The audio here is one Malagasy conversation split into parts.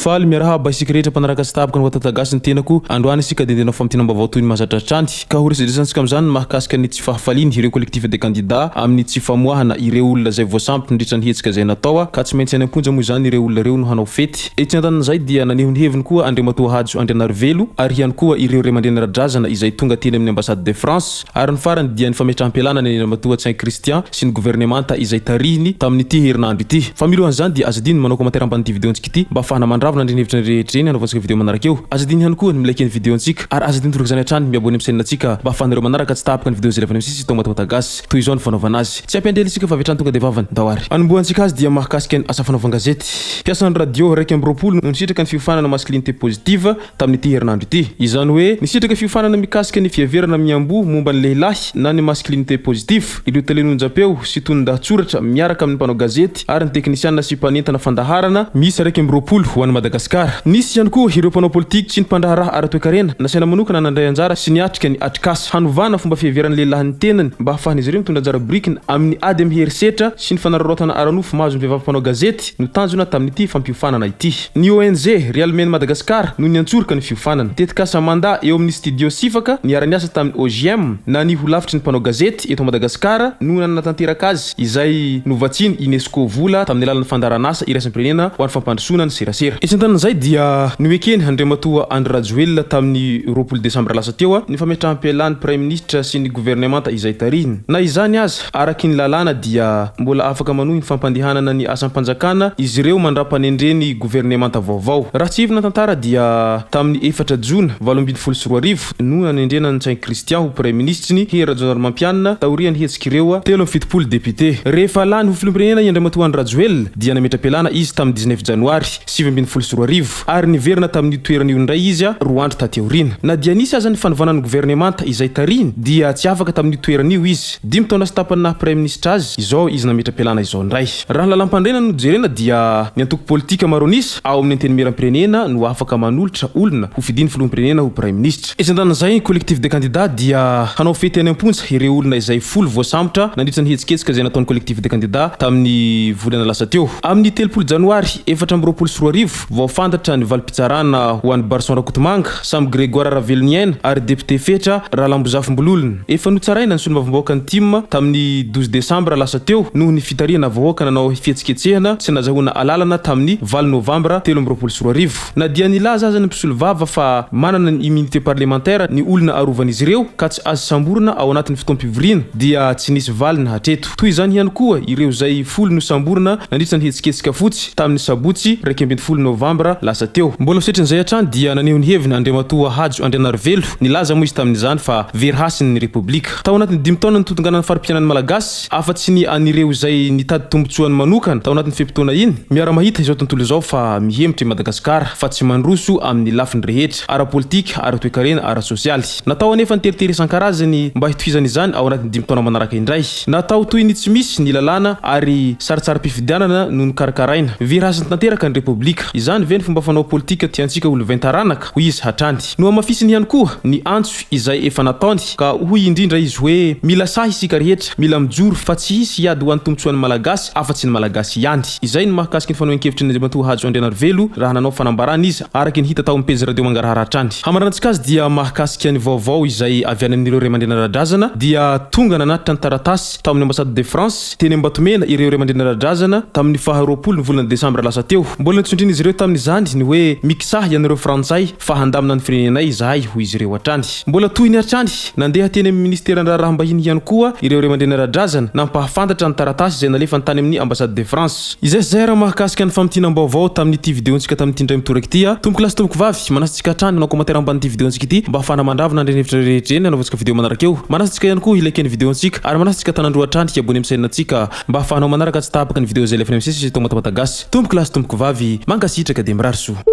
Faly miarahaba isika rehetra mpanaraka tsy tapaka ny Watata Gasy ny tenako. Androany isika dia andeha hanao famintinam-baovao toy ny mahazatra hatrany. Ka ho resadresantsika amin'izany ny mahakasika ny tsy fahafaliany ireo collectif des candidats amin'ny tsy famoahana ireo olona izay voasambotra nandritra ny hetsika izay natao ka tsy maintsy any am-ponja moa izany ireo olona ireo no hanao fety. Etsy andanin'izay dia naneho ny heviny koa Andriamatoa Hajo Andrianarivelo ary ihany koa ireo ray aman-dreny ara-drazana izay tonga teny amin'ny ambassade de France. Ary ny farany dia ny fametraham-pialana ny Andriamatoa Ntsay Christian sy ny governemanta izay tarihiny tamin'ity herinandro ity. Fa milohan'izany dia aza adino ny manao commentaire ambanin'ity video-ntsika ity mba ahafahana mandravona an'ireny hevitra rehetra ireny hanaovantsika video manaraka eo. Aza adino ihany koa ny mi-like ny video-ntsika ary aza adino torak'izany hatrany ny mi-abonner amin'ny chaîne-ntsika mba ahafahanareo manaraka tsy tapaka ny video izay alefanay misesy eto Matamatagasyy. Toy izao ny fanaovana azy. Tsy ampiandry ela isika fa avy hatrany tonga dia vavany. Ndao ary. Anombohantsika azy dia mahakasika ny asa fanaovan-gazety. Mpiasan'ny radio 21 no nisitraka ny fiofanana masculinité positive tamin'ity herinandro ity. Izany hoe nisitraka fiofanana mikasika ny fiheverana miamboho momba ny lehilahy na ny masculinité positive ireo talen'onjampeo sy tonon-dahatsoratra miaraka amin'ny mpanao gazety ary ny teknisiana sy mpanentana fandaharana miisa 21 ho an'i Madagasikara. Nisy ihany koa ireo mpanao politika sy ny mpandraharaha ara-toekarena nasaina manokana nandray anjara sy niatrika ny atrikasa hanovana fomba fiheveran'ny lehilahy ny tenany mba hahafahan'izy ireo mitondra anjara birikiny amin'ny ady amin'ny herisetra sy ny fanararaotana ara-nofo mahazo ny vehivavy mpanao gazety no tanjona tamin'ity fampiofanana ity. Ny ONG Real Men Madagascar no niantsoroka ny fiofanana. Tetikasa Manda eo amin'ny Studio Sifaka niara-niasa tamin'ny OJM na ny holafitry ny mpanao gazety eto Madagasikara no nanatanteraka azy izay novatsian'ny Unesco vola tamin'ny alalan'ny fandaharanasa iraisam-pirenena ho an'ny fampandrosoana ny serasera. Etsy andanin'izay dia noekeny Andriamatoa Andry Rajoelina tamin'ny 20 desambra lasa teo ny fametraham-pialan'ny Praiminisitra sy ny governemanta izay tarihiny. Na izany aza, Araky ny lalàna dia mbola afaka manohy ny fampandehanana ny asam-panjakana izy ireo mandra-panendreny governemanta vaovao. Raha tsiahivina ny tantara dia tamin'ny efatra jona 2018 no nanendrena an'i Ntsay Christian ho praiminisitry ny Hery Rajaonarimampianina taorian'ny hetsik'ireo 73 députés. Rehefa lany ho filoham-pirenena i Andriamatoa Andry Rajoelina dia nametra-pialana izy tamin'ny dix-neuf janoary 2019 ary niverina tamin'io toerana io indray izy roa andro taty aoriana. Na dia nisy aza ny fanovana ny governemanta izay tarihiny dia tsy afaka tamin'io toerana io izy. Dimy taona sy tapany naha praiminisitra azy, izao izy nametra-pialana izao indray. Raha ny lalàmpanorenana no jerena dia ny antoko politika maro an'isa ao amin'ny Antenimierampirenena no afaka manolotra olona ho fidian'ny filoham-pirenena ho praiminisitra. Etsy andanin'izay, ny Collectif des candidats dia hanao fety any am-ponja ireo olona izay folo voasambotra nandritra ny hetsiketsika izay nataon'ny Collectif des candidats tamin'ny volana lasa teo. Amin'ny 30 janoary 2024, Vao fantatra ny valim-pitsarana ho an'i Barson Rakotomanga, Samy Grégoire Raveloniaina ary député Fetra Ralambozafimbololona. Efa notsaraina ny solombavambahoakan'ny tim tamin'ny douze desambra lasa teo noho ny fitarihana vahoaka nanao fihetsiketsehana tsy nazahoana alalana tamin'ny valo novambra 2023. Na dia nilaza aza ny mpisolovava fa manana ny immunité parlementaire ny olona arovan'izy ireo ka tsy azo samborina ao anatin'ny fotoam-pivoriana dia tsy nisy valiny hatreto. Toy izany ihany koa ireo izay folo nosamborina nandritra ny hetsiketsika fotsy tamin'ny sabotsy 11 novambra lasa teo. Mbola ho setrin'izay hatrany dia naneho ny heviny Andriamatoa Hajo Andrianarivelo, nilaza moa izy tamin'izany fa very hasiny ny Repoblika. Tao anatin'ny dimy taona nitotonganan'ny fari-piainan'ny Malagasy, afa-tsy ny an'ireo izay nitady tombontsoany manokana tao anatin'ny fe-potoana iny, miara-mahita izao tontolo izao fa mihemotra i Madagasikara fa tsy mandroso amin'ny lafiny rehetra, ara-politika, ara-toekarena, ara-tsosialy. Natao anefa ny teritery isan-karazany mba hitohizana izany ao anatin'ny dimy taona manaraka indray. Natao toy ny tsy misy ny lalàna ary saritsarim-pifidianana no nokarakaraina. Very hasiny tanteraka ny Repoblika. Izany ve ny fomba fanao politika tiantsika ho lovain-taranaka? hoy izy hatrany. Nohamafisiny ihany koa ny antso izay efa nataony ka hoy indrindra izy hoe mila sahy isika rehetra, mila mijoro fa tsy hisy hiady ho an'ny tombontsoan'ny Malagasy afa-tsy ny Malagasy ihany. Izay no mahakasika ny fanehoan-kevitry ny Andriamatoa Hajo Andrianarivelo raha nanao fanambarana izy araka ny hita tao amin'ny pejy Radio Mangarahara hatrany. Hamaranantsika azy dia mahakasika ny vaovao izay avy any amin'ireo ray aman-dreny ara-drazana dia tonga nanatitra ny taratasy tao amin'ny Ambassade de France teny Ambatomena ireo ray aman-dreny ara-drazana tamin'ny faha 20 ny volana desambra lasa teo. Mbola notsindrin'izy ireo tamin'izany ny hoe mikisaha ianareo frantsay fa handamina ny firenenay izahay hoy izy ireo hatrany. Mbola tohiny hatrany, nandeha teny amin'ny ministeran'ny raharaham-bahiny ihany koa ireo ray aman-dreny ara-drazana nampahafantatra ny taratasy izay nalefany tany amin'ny Ambassade de France. Izay sy izay raha mahakasika ny famintinam-baovao tamin'ity video-ntsika tamin'ity indray mitoraka ity a. Tompoko lahy sy tompoko vavy, manasa antsika hatrany hanao commentaire ambanin'ity video-ntsika ity mba hahafahana mandravona an'ireny hevitra rehetra ireny hanaovantsika video manaraka eo. Manasa antsika ihany koa hi-like ny video-ntsika ary manasa antsika tanan-droa hatrany hi-abonner amin'ny chaîne-ntsika mba hahafahanao manaraka tsy tapaka ny video izay alefanay misesy eto Matamata Gasy. Tompoko lahy sy tompoko vavy, mankasitraka dia mirary soa.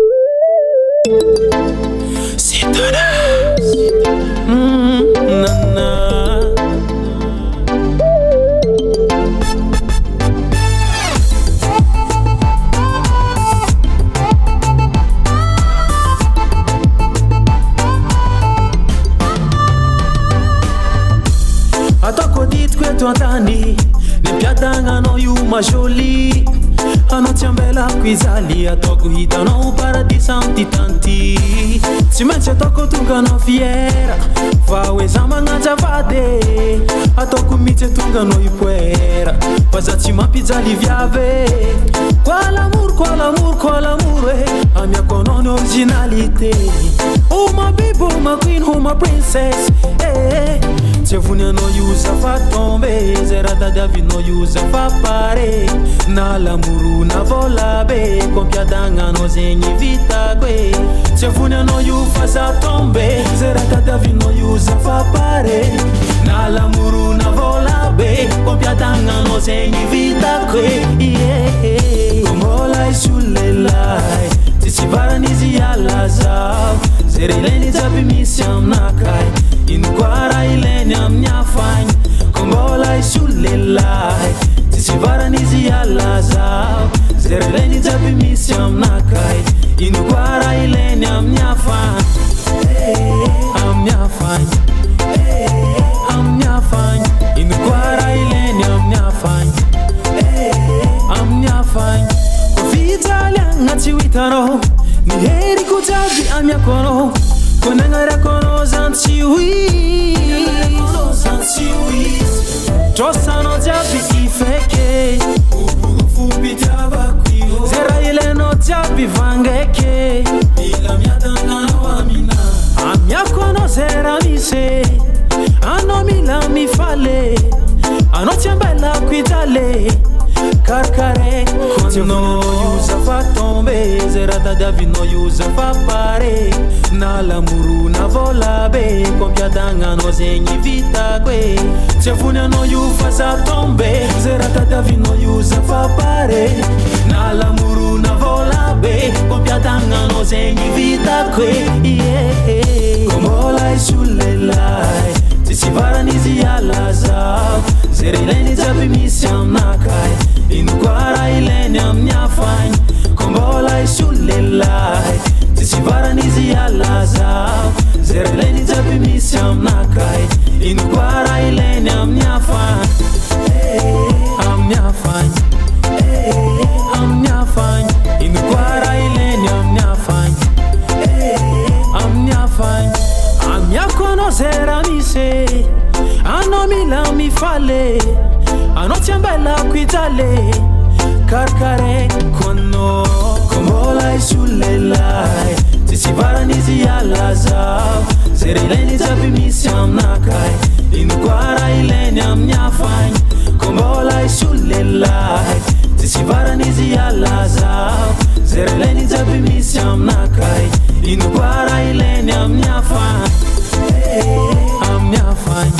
Ataoko adidiko eto an-tany Ny hampiadagna anao io ma jolie. Anao tsy ambelako hijaly. Ataoko hitanao paradisa amty tany ty. Tsy maintsy ataoko tonga anao fiera fa hoe za magnaja vady e. Ataoko mihitsy tonga anao hipoera fa za tsy mampijaly viavy e. Quoi l'amour, quoi l'amour, quoi l'amour e. Amiako anao ny originalité. Oh my baby, oh my queen, oh my princess eh. Tsy avony anao io za fa tombe. Zay raha tadiavinao io za fa pare. Na l'amour na vola be, kompiadagna anao zegny vitako e. Tsy avony anao io fa za tombe. Zay raha tadiavinao io za fa pare. Na l'amour na vola be, kompiadagna anao zegny vitako e. Yeah. Ko mbola isy olo lehilahy tsisy varanizy hiala zaho. Zay raha ilainy jiaby misy aminakay. Ino koa raha ilainy amin'ny hafa agny? Ko mbola isy olo lehilahy tsisy varanizy hiala zaho. Zay raha ilainy jiaby misy aminakay. Ino koa raha ilainy amin'ny hafa? Amin'ny hafa agny. Amin'ny hafa agny. Ino koa raha ilainy amin'ny hafa agny? Amin'ny hafa agny. Ko fijaliagna tsy ho hitanao. Ny heriko jiaby amiako anao. Ko nagnarako anao zany tsy ho izy. Trosanao jiaby ifeke. Zay raha ilainao jiaby vangeke. Amiako anao zay raha misy. Anao mila mifale. Anao tsy ambelako hijaly. Karakaraiko anao io za fa tombe. Zay raha tadiavinao io za fa pare. Na l'amour na vola be, kompiadagna anao zegny vitako e. Tsy avony anao io fa za tombe. Zay raha tadiavinao io za fa pare. Na l'amour na vola be, kompiadagna anao zegny vitako e. Yeah. Ko mbola isy olo lehilahy tsisy varanizy hiala zaho. Zay raha ilainy jiaby misy aminakay. Ino koa raha ilainy amin'ny hafa agny? Ko mbola isy olo lehilahy tsisy varanizy hiala zaho. Zay raha ilainy jiaby misy aminakay. Ino koa raha ilainy amin'ny hafa? Amin'ny hafa agny. Amin'ny hafa agny. Ino koa raha ilainy amin'ny hafa agny? Amin'ny hafa agny. Amiako anao zay raha misy. Anao mila mifale. Anao tsy ambelako hijaly. Karakaraiko anao. Ko mbola isy olo lehilahy tsisy varanizy hiala zaho. Zay raha ilainy jiaby misy aminakay. Ino koa raha ilainy amin'ny hafa agny? Ko mbola isy olo lehilahy tsisy varanizy hiala zaho. Zay raha ilainy jiaby misy aminakay. Ino koa raha ilainy amin'ny hafa? Amin'ny hafa agny.